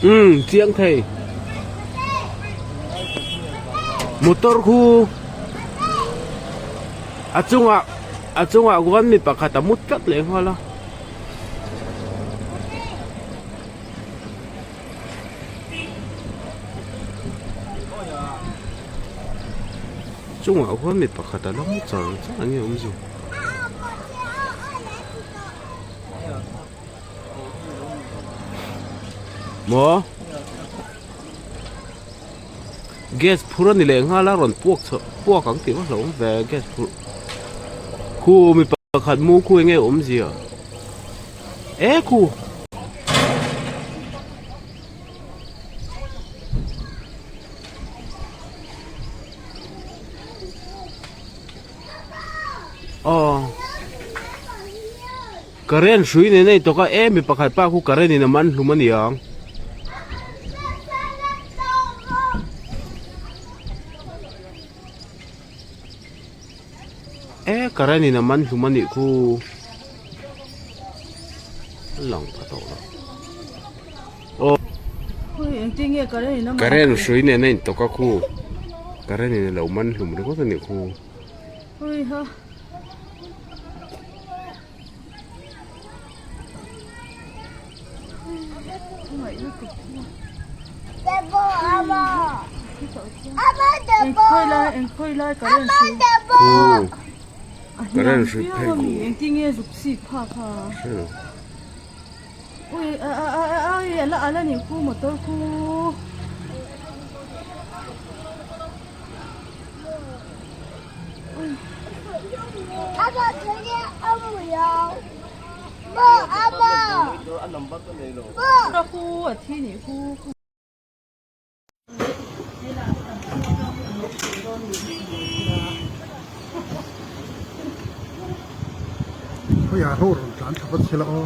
Umm chiang thei. Motor khu a chungah a chungah khuan mi pakhat a mut tlat leh nghal a. Chungah khuan mi pakhat a la mu char char ang nge awm zia. Maw gas phur a ni leh nghal a rawn puak chho puak ang tih vak lo awm ve gas phur khu mi pakhat mu khu enge awmzia e khu. Aw current hrui nen a intawk a e mi pakhat pa khu current in a man hlum a ni ang. E current in a man hlum a nih khu a lang pha tawh lo aw current hrui nen a intawk a khu current in a lo man hlum ringawt a nih khu. Current hrui phei khu. Khawiah ho rawn tlan thla vat sela aw.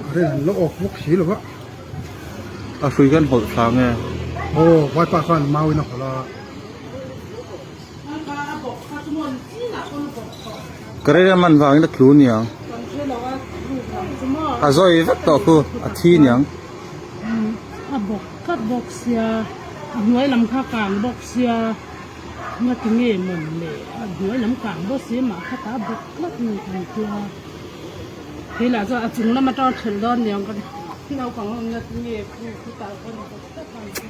Current an la off bawk si lo va. A hrui khan hawlh thla nge? Aw vaipa khan mau in a hawlh a. Current a man vangin a tlu niang. A zawi vek tawh khu a thi niang. A bawk tlat bawk sia a hnuai lam kha kang bawk sia. Nga ti nge mawn le a hnuai lam kang bawk si mah kha ta bawk tlat mai kan tia kei lah chuan a chung lam atang thelh dawn niang ka naupang ho nga ti nge khu khu tah pawn a bawk tlat mai chu.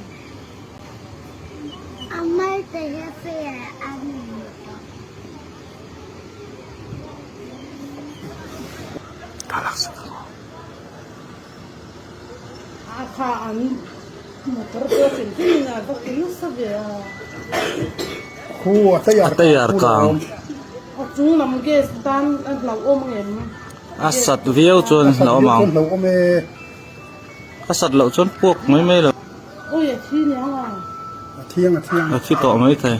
A kha an motor pawh hrim hrim in a va ti nasa ve a. Khu a tayar A tayar kang. A chung lam gas tan a hlauhawm ngem. A sat viau chuan hlauhawm ang. A sat viau chuan hlauhawm e. A sat loh chuan puak mai mai lo. Oi a thi niang a. A thiang a thiang. A thi tawh mai thei.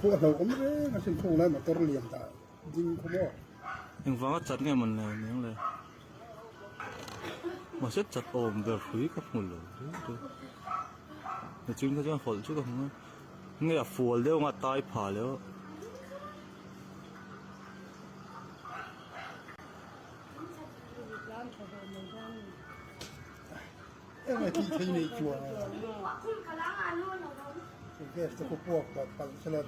Khu a hlauhawm reng a sin khu lai motor lian dah. Ding khaw maw? Engvanga chat nge mawn le niang le? Mahse chat awm ber hrui ka hmu lo riau riau. Niching kha chuan hawlh chu ka hmu a, nge a fual deuh anga tai pha leh aw. Eng a tih thei nei chuan gas te khu puak palh palh sela